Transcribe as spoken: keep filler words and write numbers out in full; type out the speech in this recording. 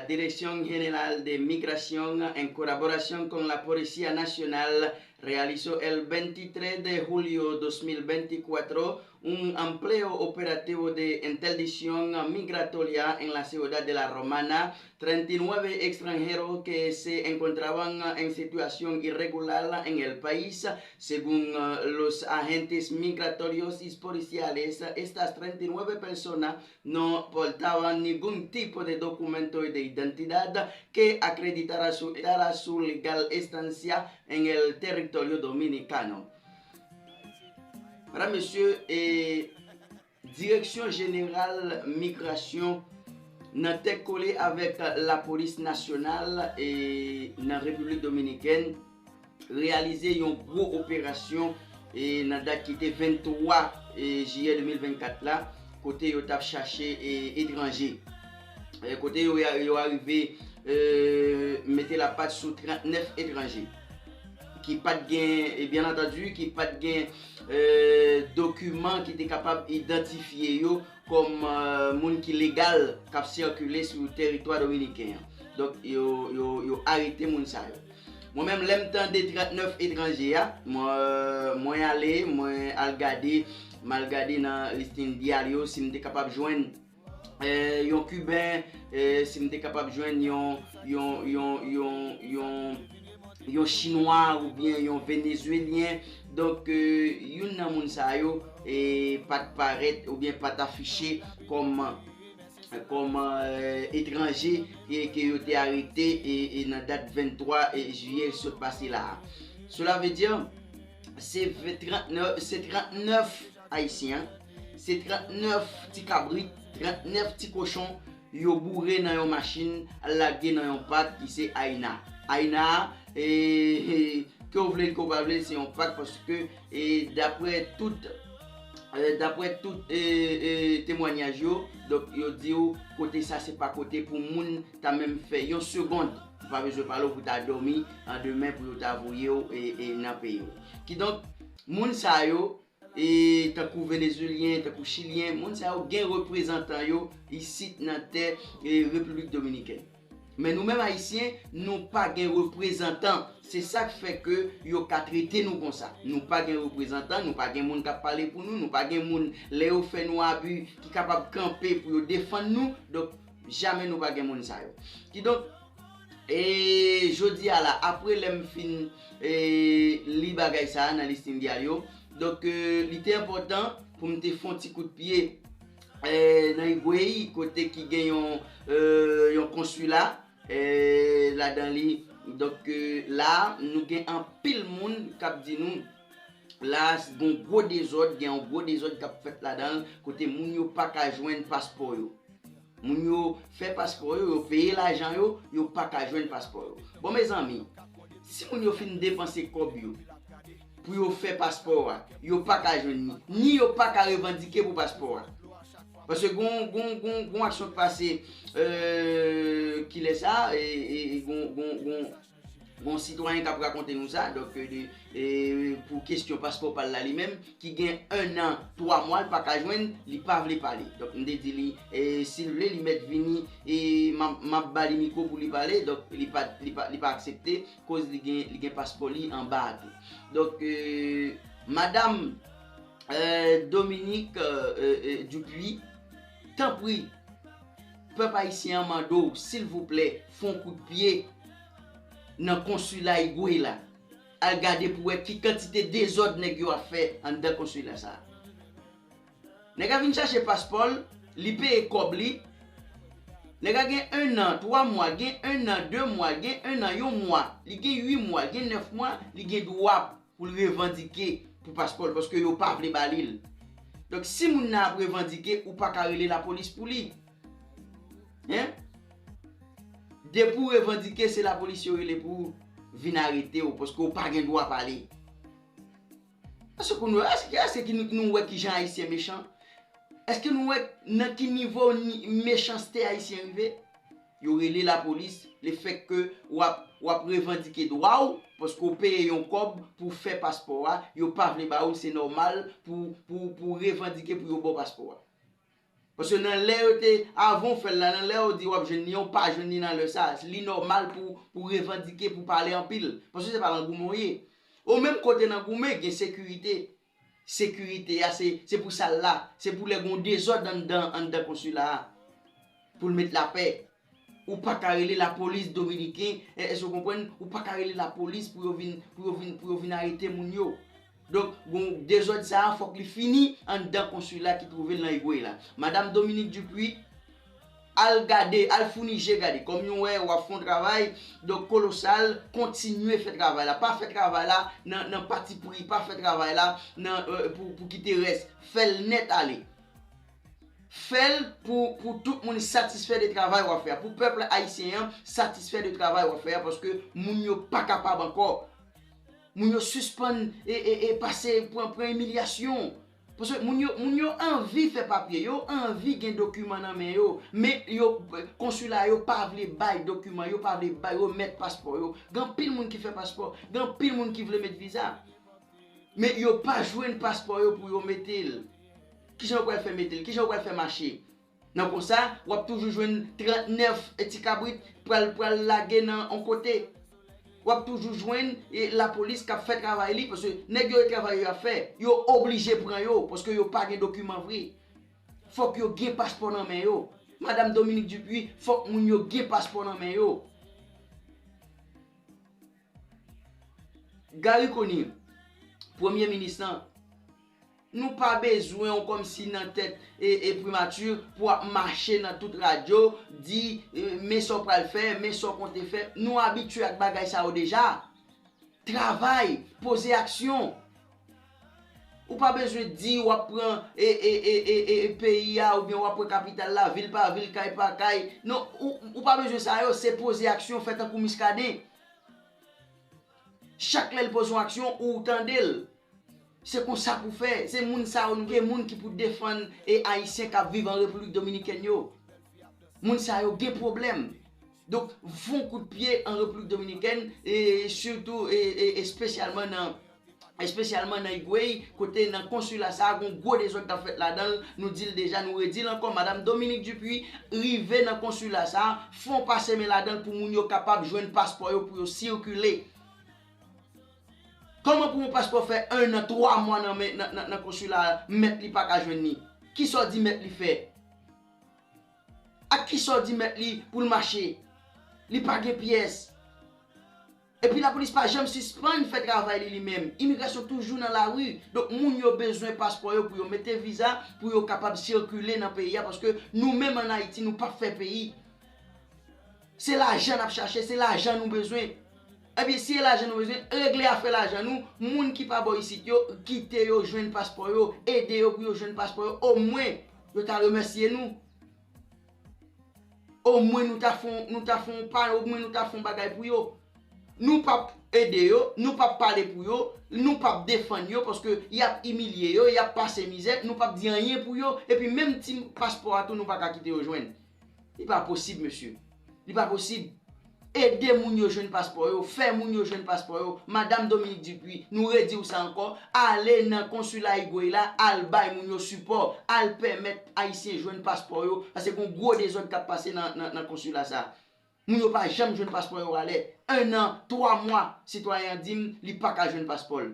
Dirección General de Migración, en colaboración con la Policía Nacional, realizó el veintitrés de julio dos mil veinticuatro un amplio operativo de interdicción migratoria en la ciudad de La Romana. Treinta y nueve extranjeros que se encontraban en situación irregular en el país. Según, eh, los agentes migratorios y policiales, estas treinta y nueve personas no portaban ningún tipo de documento de identidad que acreditara su, acreditara su legal estancia en el territorio dominicano. Medam, mesye, eh, Direksyon Jeneral Migrasyon nan tèt kole avèk Lapolis Nasyonal e nan Repiblik Dominikèn reyalize yon gwo operasyon e nan dat ki te venntwa e jiyè de mil vennkat la, kote yo t ap chache e etranje. E kote yo, yo arive e mete lapat sou trannèf etranje ki pa t gen, e byen antandi, ki pa t gen e dokiman ki te kapab idantifye yo kòm e moun ki legal k ap sikile sou teritwa dominiken an. Donk, yo, yo, yo arete moun sa yo. Mwen menm, lè m tande trannèf etranje a, mwen, mwen ale, mwen al gade, m al gade nan listing dial yo si m te kapab jwenn e yon Kiben, e si m te kapab jwenn yon, yon, yon, yon, yon, yon Chinwa oubyen yon Venezwelyen. Donk, e, youn nan moun sa yo e pa t parèt oubyen pa t afiche kòm, kòm e, etranje ke, ke yo te arete e, e nan dat venntwa e, jiyè sot pase la a. Cela veut dire, se ve-, trannèf, se trannèf Ayisyen, se trannèf ti kabrit, trannèf ti kochon yo boure nan yon machin, al lage nan yon pak ki se Ayina. Ayina a, e, e, ke w vle l, ke w pa vle l, se yon pak paske, e, daprè tout, e, daprè tout, e, e, temwanyaj yo, donk, yo di w kote sa se pa kote pou moun ta menm fè yon segond. Ou pa bezwen pale w pou ta dòmi an demen pou yo ta voye w e, e nan peyi w. Kidonk, moun sa yo, e tankou Venezwelyen, tankou Chilyen, moun sa yo gen reprezantan yo isit nan tè e Repiblik Dominikèn. Men nou menm Ayisyen, nou pa gen reprezantan. Se sa k fè ke yo ka trete nou konsa. Nou pa gen reprezantan, nou pa gen moun k ap pale pou nou, nou pa gen moun, lè yo fè nou abi, ki kapab kanpe pou yo defann nou. Donk, jamè nou pa gen moun sa yo. Kidonk, e jodi a la, apre lè m fin e li bagay sa a nan listing dial yo, donk, e, li te enpòtan pou m te fè yon ti kout pye e nan Higüey, kote ki gen yon, e, yon konsila e ladan li. Donk, e, la, nou gen anpil moun k ap di nou la, gon gwo dezòd, gen yon gwo dezòd k ap fèt ladan l, kote moun yo pa ka jwenn paspò yo. Moun yo fè paspò yo, yo peye lajan yo, yo pa ka jwenn paspò yo. Bon, mezanmi, si moun yo fin depanse kòb yo pou yo fè paspò a, yo pa ka jwenn ni, ni yo pa ka revandike pou paspò a. Paske gon, gon, gon, gon aksyon k pase, e, kilè sa, e, e, e gon, gon, gon, gon sitwayen k ap rakonte nou sa, donk, e, de, e, pou kesyon paspò pa l la li menm, ki gen en an, twa mwa, l pa ka jwenn, li pa vle pale. Donk, m te di li, e, si l vle, li mèt vini, e, m ap, m ap ba li mikwo pou li pale, donk, li pa, li pa, li pa aksepte, koz li gen, li gen paspò li anba a tou. Donk, e, madam, e, Dominique, e, e, e, Dupuis, tanpri, pèp ayisyen an mande w, silvouplè, fè yon kout pye nan konsila Higüey la. Al gade pou wè ki kantite dezòd nèg yo ap fè anndan konsila sa a. Nèg la vin chache paspò l, li peye kòb li. Nèg la gen en an, twa mwa, gen en an, de mwa, gen en an, yon mwa, li gen uit mwa, gen nèf mwa, li gen dwa pou l revandike pou paspò l, paske yo pa vle ba li l. Donk, si moun nan ap revandike, ou pa ka rele lapolis pou li. Hein? Depi w revandike, se lapolis yo rele pou vin arete w, paske w pa gen dwa pale. Èske nou, èske, èske ki nou, nou wè kijan Ayisyen mechan? Èske nou wè nan ki nivo ni, mechanste Ayisyen rive? Yo rele lapolis, lefètke w ap, w ap revandike dwa w, paske w peye yon kòb pou w fè paspò a, yo pa vle ba ou l, se nòmal pou, pou, pou w revandike pou yo ba w paspò a. Paske nan lè yo te, avan w fè l la, nan lè yo di w ap jwenn li an, ou pa jwenn li nan lè sa. Li nòmal pou, pou revandike, pou pale anpil. Paske se pa nan goumen w ye. Ou menm kote nan goumen, gen sekirite. Sekirite a, se, se pou sa l la. Se pou lè gen yon dezòd anndan, anndan konsila a. Pou l met lapè. Ou pa ka rele lapolis dominiken, e, èske w konprann? Ou pa ka rele lapolis pou yo vin, pou yo vin, pou yo vin arete moun yo. Donk, bon, dezòd sa a, fòk li fini anndan konsila ki twouve l nan Higüey la. Madanm Dominique Dupuy, al gade, al founi je gade. Kòm nou wè, w ap fè yon travay, donk, kolosal, kontinye fè travay la. Pa fè travay la nan, nan patipri, pa fè travay la nan, e, pou, pou kite rès. Fè l nèt ale. Fè l pou, pou tout moun satisfè de travay w ap fè a. Pou pèp ayisyen an satisfè de travay w ap fè a, paske moun yo pa kapab ankò. Moun yo sispann e, e, e pase, pran, pran imilyasyon. Paske moun yo, moun yo anvi fè papye, yo anvi gen dokiman nan men yo. Men yo, konsila yo pa vle bay dokiman, yo pa vle bay, remèt paspò yo. Gen anpil moun ki fè paspò, gen anpil moun ki vle met viza. Men yo pa jwenn paspò yo pou yo mete l. Kijan yo pral fè mete l? Kijan yo pral fè mache? Nan konsa, w ap toujou jwenn trannèf ti kabrit pral, pral lage nan yon kote. W ap toujou jwenn, e, lapolis k ap fè travay li, paske nèg yo e travay yo ap fè. Yo oblije pran yo, paske yo pa gen dokiman vre. Fòk yo gen paspò nan men yo. Madanm Dominique Dupuy, fòk moun yo gen paspò nan men yo. Garry Conille, premye minis lan, nou pa bezwen w kòmsi nan tèt e, e primati pou ap mache nan tout radyo, di, e, men sa w pral fè, men sa w konte fè. Nou abitye ak bagay sa yo deja. Travay, poze aksyon. Ou pa bezwen di w ap pran e, e, e, e, e, peyi a, oubyen w ap pran kapital la, vil pa vil, kay pa kay. Non, ou, ou pa bezwen sa yo, se poze aksyon, fè tankou Miskaden. Chak lè l poze yon aksyon, ou tande l. Se konsa pou fè. Se moun sa yo nou gen, moun ki pou defann e Ayisyen k ap viv an Repiblik Dominikèn yo. Moun sa yo gen pwoblèm. Donk, fè yon kout pye an Repiblik Dominikèn, e sitou, e, e, espesyalman nan, espesyalman nan Higüey, kote nan konsila sa a, gon gwo dezòd k ap fèt ladan l, nou di l deja, nou redi l ankò, Madanm Dominique Dupuy rive nan konsila sa a, fè yon pase men ladan l pou moun yo kapab jwenn paspò yo pou yo sikile. Kòman pou yon paspò fè en an, twa mwa nan men, nan, nan, nan konsila a, mèt li pa ka jwenn li? Kisa w di mèt li fè? Ak kisa w di mèt li pou l mache? Li pa gen pyès. Epi lapolis pa janm sispann fè travay li, li menm. Imigrasyon toujou nan lari. Donk, moun yo bezwen paspò yo pou yo mete viza, pou yo kapab sikile nan peyi a, paske nou menm ann Ayiti, nou p ap fè peyi. Se lajan n ap chache, se lajan nou bezwen. Ebyen, si se lajan nou bezwen, regle afè lajan nou. Moun ki pa bò isit yo, kite yo jwenn paspò yo, ede yo pou yo jwenn paspò yo. Omwen, yo ta remèsye nou. Omwen nou ta fè, nou ta fè yon pa, omwen nou ta fè yon bagay pou yo. Nou p ap ede yo, nou p ap pale pou yo, nou p ap defann yo, paske y ap imilye yo, y ap pase mizè, nou p ap di anyen pou yo, epi menm ti paspò a tou, nou pa ka kite yo jwenn. Li pa posib, mesye. Li pa posib. Ede moun yo jwenn paspò yo, fè moun yo jwenn paspò yo. Madanm Dominique Dupuy, nou redi w sa ankò, ale nan konsila Higüey la, al bay moun yo sipò, al pèmèt Ayisyen jwenn paspò yo, paske gon gwo dezòd k ap pase nan, nan, nan konsila sa. Moun yo pa janm jwenn paspò yo alè. En an, twa mwa, sitwayen an di m li pa ka jwenn paspò l.